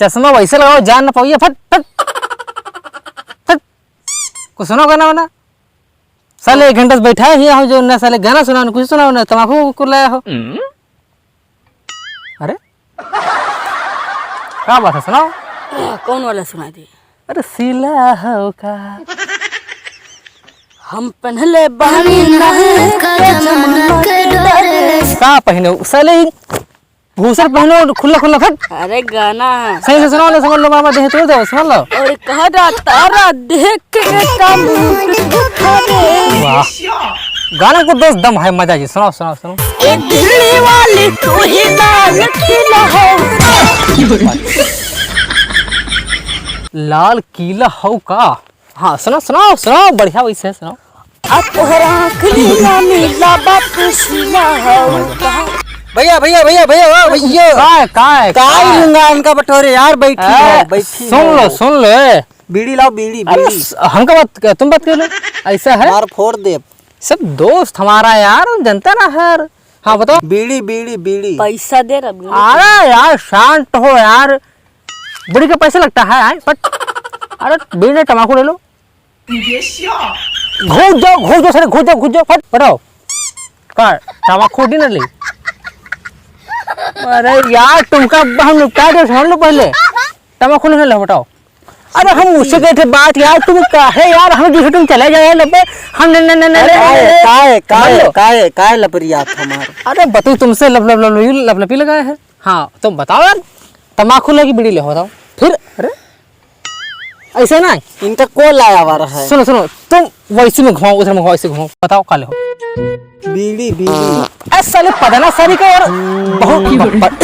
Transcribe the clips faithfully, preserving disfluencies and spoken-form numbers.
चश्मा वैसे लगाओ, जान ना पाइए, फट, फट, फट। कुछ सुनाओ गाना वाना। साले एक घंटा से बैठा है यहाँ, जो ना साले गाना सुनाओ, ना कुछ सुनाओ, ना तमाकू को लाया हो। अरे, का बात है, सुनाओ। कौन वाला सुना दी? अरे, सीला हो का? हम पहनले बानी नाक के जमाना के ड्रेस। का पहने हो? साले ही भूसर पहनो, खुला खुला फट। अरे, गाना है। सही से सुनाओ ना, समझ लो, मामा देह तोड़ दो, समझ लो। और कहा जाता रहा, देख के काम करे। वाह, गाना को दोस्त दम है, मजा जी, सुनाओ, सुनाओ, सुनाओ। ए दिल्ली वाली, तू ही लाल किला हो। लाल किला हो का? हाँ, सुनाओ, सुनाओ, सुनाओ, बढ़िया वैसे सुनाओ। अब तोहरा आँख नीला नीला बात शीला हो कहा। भैया, भैया, भैया, भैया, ओ भैया। का है, का है, का का है? लुंगा इनका बटोरे यार, बैठी ए, हो, बैठी सुन हो। लो, सुन लो, ए। बीड़ी लाओ, बीड़ी, अरे, बीड़ी। स-, हमका बात, तुम बात कर लो। ऐसा है? मार फोड़ दे। सब दोस्त हमारा यार, जनता ना हर। हाँ, बताओ। बीड़ी, बीड़ी, बीड़ी। पैसा दे रहा, बीड़ी। अरे यार, शांत हो यार। बुढ़ी के पैसे लगता है, आए, पट। अरे, बीड़ी नहीं, तमाकू ले लो। घुस जाओ, घुस जाओ, सारे घुस जाओ, घुस जाओ, फट, फटाओ। का, तमाकू दी ना ले। अरे यार, तुमका हम निपटा दे, सुन लो पहले। तमाकू नहीं लो, हटाओ। अरे हम उससे कहे थे बात यार, तुम काहे यार, हम दूसरे तुम चले जाए लबे, हम न, न, न, न, अरे न, न, काहे, न, काहे, समझ लो। काहे, काहे, काहे लपरिया हमार? अरे बताओ तुमसे लप, लप, लप, लप, लपलपी लगाए है। हाँ, तुम बताओ यार, तमाकू लेगी बीड़ी ले हो बताओ। फिर, अरे, ऐसे ना। इनका को लाया हुआ रहा है? सुनो, सुनो, तुम वैसे में घुमाओ, उधर में घुमाओ, ऐसे घुमाओ, बताओ का ले हो? बीड़ी, बीड़ी। ए, साले पदना सारी का और बहुत बकबक।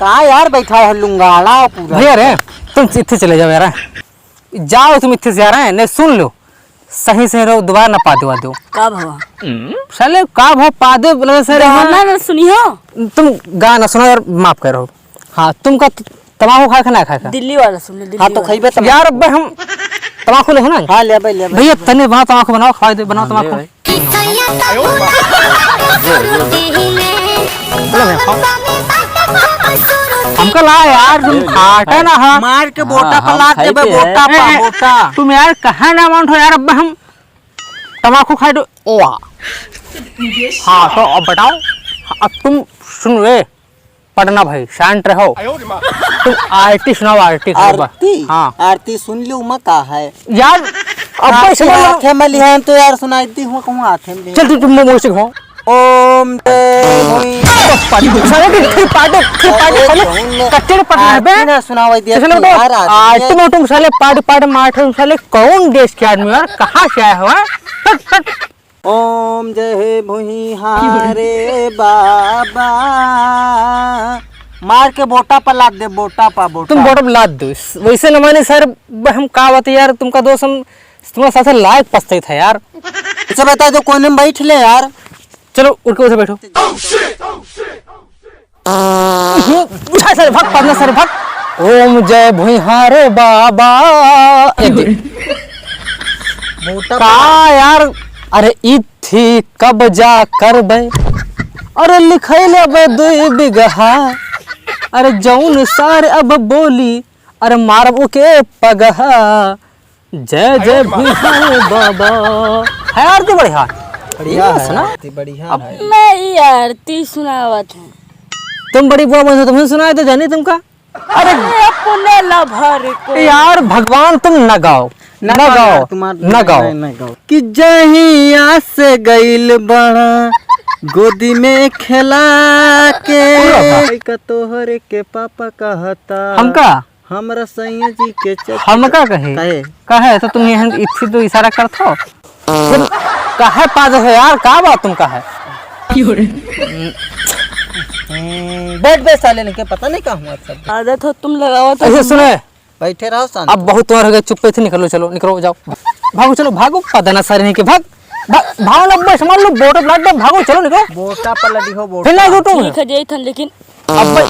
का यार बैठा है लुंगाड़ा पूरा? भैया रे, तुम इत्थे चले जाओ यार। जाओ तुम इत्थे से यार, नहीं सुन लो। सही से रहो, दोबारा ना पादे वादे। का भवा? साले का भवा पादे लगे सारे, गाना हाँ। ना सुनियो। तुम गाना सुनो यार, माफ करो। हाँ, तुमका त-, तमाकू खाए का ना खाए का? दिल्ली वाला सुन लो, दिल्ली हाँ, तो वाला। खइबे तमाकू। यार, अब्बे हम तमाकू ले हो ना? हाँ, ले भाई, ले भाई। भैया, तने वहाँ तमाकू बनाओ, खाए दे, बनाओ हाँ, ले तमाकू। भाई। हमका ला यार, तुम खाटा ना हा। मार के बोटा हाँ, पर हम लाद देबे, खाइते हैं। बोटा पा, ए, ए, बोटा। तुम यार कहाँ ना मांड हो यार, अब हम तमाकू खाए दो। ओआ। हाँ, तो अब बताओ, अब तुम सुन रे, पढ़ना भाई, शांत रहो। तुम आरती सुनाओ, आरती सुनाओ, बस। आरती? हाँ। आरती सुन लो, उमा का है? यार, अब आरती तो सुना लो। हाथे में लिहान तो यार सुनाई दी हुआ, कहूँ हाथे में लिहान। चल, तू, तुम मुँह से खाओ। ओम जय भोई। पाटी, साले के फिर पाटी, फिर पाटी, अरे, साले कौन ने कट्टे पढ़ना है बे? आरती ना सुनावे दिया चलो तू, बेटा, यार, आदमी आरती है। में तुम साले पाट, पाट मार, तुम साले कौन देश के आदमी यार? कहाँ से आए हो, हाँ? हट, हट। ओम जय भुइहारे बाबा। मार के बोटा पर लाद दे, बोटा पा, बोटा। तुम बोटा पर लाद दो। वैसे न माने सर, ब-, हम का बात यार, तुमका दोस्त हम तुम्हारे साथ लायक पछताई था यार। अच्छा बता दो, कोने में बैठ ले यार। चलो, उठ के उधर बैठो। उठा सर, भाग, पढ़ना सर, भाग। ओम जय भुइहारे बाबा। ए दे। मोटा का यार, अरे इथी कब्जा करबे, अरे लिखै लेबे दुई बिगहा, अरे जौन सार अब बोली, अरे मारब ओके पगहा। जय जय भीम बाबा। है आरती बढ़िया? बढ़िया ये है, सुना? आरती बढ़िया अब है। मैं ये आरती सुनावत हूँ। तुम बड़ी बुआ बन हो, तुम्हें सुनाए तो जानी तुमका। अरे अपने लभर को। यार भगवान तुम न गाओ, न न गाओ, यार, तुम्हार-, न गाओ। नहीं, नहीं गाओ। कि जहिया से गइल बड़ा गोदी में खेला के। पूरा था। का तोहरे के पापा कहता। हमका? हमरा सैया जी के चच-, हम का कहे? कहे? कहे तो तुम यहाँ इच्छित तो इशारा करत हो। तुम काहे पादे हो यार, का बात तुम काहे? क्यों रे? हम्म, बैठ बे साले, नहीं के पता नहीं का हुआ सब। आदत हो तुम लगावत हो। ऐसे सुने। बैठे रहो शांत। अब बहुत बार हो गया, चुप्पे से निकलो, चलो निकलो, जाओ। भागो, चलो भागो, पता ना सारे नहीं के, भाग। भा-, भागो ना, बस मार लो, बोट ब्लड में, भागो, चलो निकलो। बोटा पलटी हो, बोटा। फिर ना उठो। ठीक है, जय थन, लेकिन अब भाई,